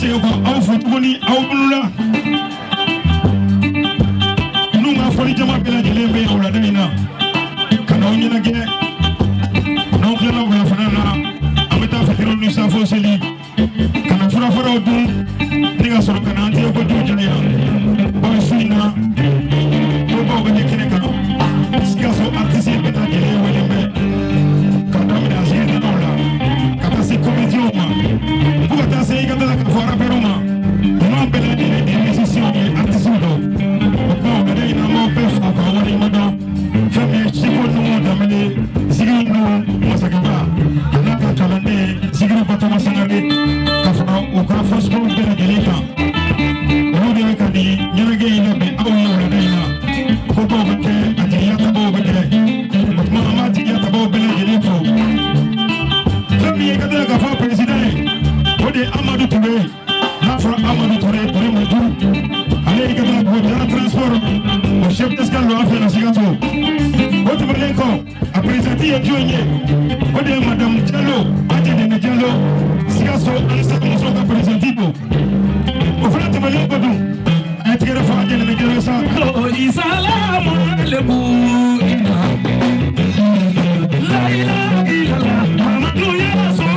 segin kɔ aw fo tuguni aw bolo la n'u ka fɔli jama bɛɛ lajɛlen bɛ wulada in na ka n'aw ɲɛnajɛ n'aw tilala wulafana na an bɛ taa fitiriw ni safo seli ka na furafaraw dun ni ka sɔrɔ ka na an tɛgɛ ko jiw janya bawo su in na kobaw bɛ kɛ kɛnɛ kan Sikaso artiste bɛɛ lajɛlen wele bɛ ka daminɛ asigɛtanaw la ka taa se comédienw ma fo ka taa se i ka taa k'a fɔ rappeurs ma ninnu bɛɛ lajɛlen de ye musiciens ye artistes don o tuma wulada in na an b'aw bɛɛ fo k'aw waleɲuman dɔn fɛn min ye Siko Nuhu Danbele Zikiru Nuhu Masakɛba a n'a ka kalanden Zikiru Batoma Sangare ka fara u ka fɔsigiw bɛɛ lajɛlen kan olu de bɛ ka nin ɲɛnajɛ in labɛn aw ye wulada in na kobaw bɛ kɛ a jigiya tabaw bɛ kɛ o tuma an b'a jigiya tabaw bɛɛ lajɛlen fo fɛn min ye ka tila k'a fɔ président ye o de ye Amadu Ture n'a fɔra Amadu Ture Ture Madu ale ye ka tila k'o Jara transport o chef d'escale don an fɛ yan Sikaso o tɛmɛnen kɔ a présidente ye jɔn ye o de ye madame Diallo Adjadene Diallo Sikaso alisa musow ka présidente don o fana tɛmɛnen kɔ dun a ye tigɛrɛ fɔ Adjadene Diallo sa. Salamu alaikum la ilaha illallah Muhammadu ya Rasulullah.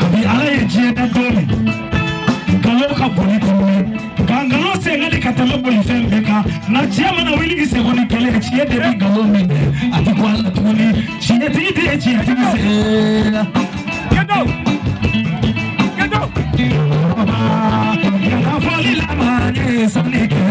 Kabi Ala ye diɲɛ da don min, nkalon ka bon ni tuguni, nka nkalon sen ka di ka tɛmɛ bolifɛn bɛɛ kan. Nka tiɲɛ mana wuli k'i seko ni kɛlɛ, tiɲɛ de bɛ nkalon minɛ, a tɛ bɔ a la tuguni. Tiɲɛtigi tɛ tiɲɛtigi se la. Yala fɔli la ma n ye sanni kɛ.